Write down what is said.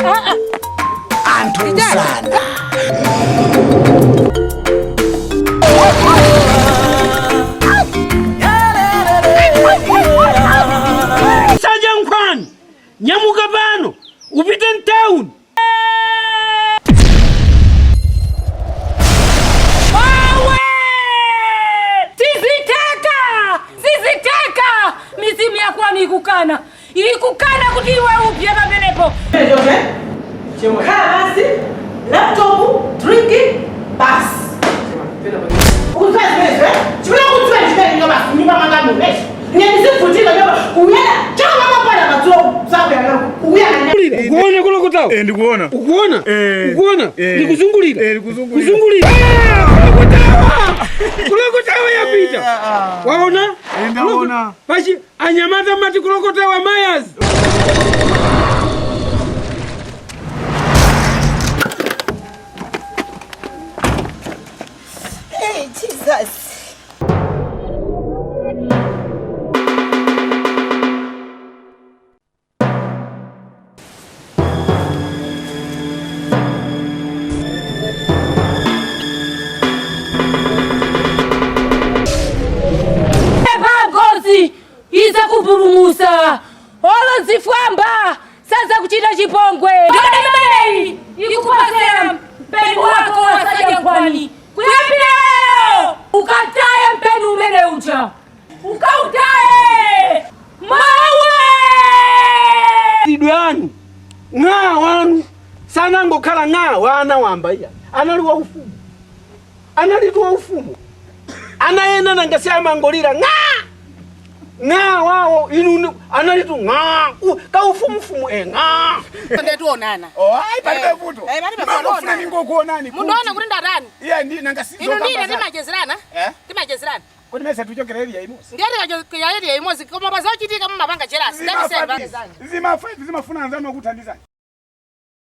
Anthu usana. Saja nkhwani, nyamuka pano upite mtown. Mawe! Siziteka! Siziteka! Mizimu yakwanu ikukana. Ikukana kuti iwe upye pamenepo. Khala basi, laptop, drink, basi. Ukudziwa zimenezo, eh? Chimene ukudziwa ndi chimene nyumba basi, nyumba mwanga muno, eh? Ine ndizivutika nyumba, kuyenda, chaka mama madzulo zakuyang'ana, kuyang'ana. Ukuona kulokotawo? Eh, ndikuona. Ukuona? Eh. Ukuona? Eh. Likuzungulira. Eh, likuzungulira. Kuzungulira. Ah, kulokotawa! Kulokotawa yapita. Waona? Eh, ndaona. Pachi anyamata mati kulokotawa mayazi. Hey, Jesus. Ngozi izakupulumusa olo zifwamba sazakuchita chipongwe. Ndodemei ikupasera mpeni wako wasaja nkhwani kuyambira lero ukataye mpeni umene uja ukautaye mawe. Idwe anu ng'aa wanu sanangokhala ng'aa wana wamba iya anali waufumu analitu waufumu ana ena nanga si amangolira ng'aa ng'aa wawo inu analitu ng'aa kaufumufumu e ng'aa. Ndetionana. Oh, ayi, palibe vuto. Eh, palibe vuto. Ndimangofuna ningokuonani. Mundiona kuti ndatani? Iye ndi nanga si. Inu ndine timachezerana. Eh? Timachezerana. Kodi mese tuchokera area imodzi? Ndiye tikachokera area imodzi, koma pazochitika mumapanga jealous. Zima 5 zimafuna anzanu okuthandizani.